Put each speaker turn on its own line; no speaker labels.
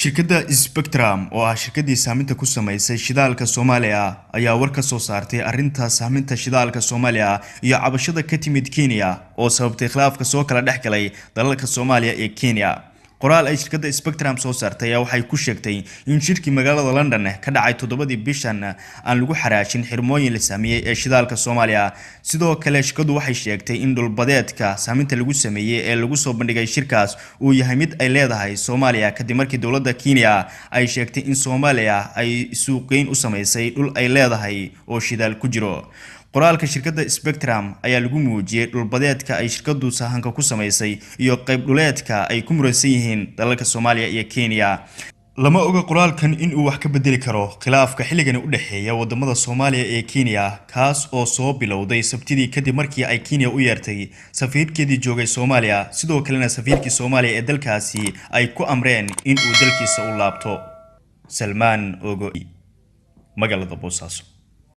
Shirkadda Spectrum oo ah shirkaddii saaminta ku samaysay shidaalka Soomaaliya ayaa war ka soo saartay arrinta saaminta shidaalka Soomaaliya iyo cabashada ka timid Kenya oo sababtay khilaafka soo kala dhex galay dalalka Soomaaliya iyo Kenya. Qoraal ay shirkadda Spectrum soo saartay ayaa waxay ku sheegtay in shirkii magaalada London ka dhacay 7dii bishan aan lagu xaraashin xirmooyin la sameeyey ee shidaalka Soomaaliya. Sidoo kale shirkaddu waxay sheegtay in dhulbadeedka saaminta lagu sameeyey ee lagu soo bandhigay shirkaas uu yahay mid ay leedahay Soomaaliya, kadib markii dowladda Kenya ay sheegtay in Soomaaliya ay suuqgeyn u samaysay dhul ay leedahay oo shidaal ku jiro. Qoraalka shirkadda Spectrum ayaa lagu muujiyey dhulbadeedka ay shirkaddu sahanka ku samaysay iyo qayb dhuleedka ay ku muransan yihiin dalalka Soomaaliya iyo Kenya. Lama oga qoraalkan in uu wax ka bedeli karo khilaafka xilligani u dhexeeya wadamada Soomaaliya ee Kenya, kaas oo soo bilowday Sabtidii kadib markii ay Kenya u yeertay safiirkeedii joogay Soomaaliya, sidoo kalena safiirkii Soomaaliya ee dalkaasi ay ku amreen in uu dalkiisa u laabto. Salmaan Ogo, magaalada Boosaaso.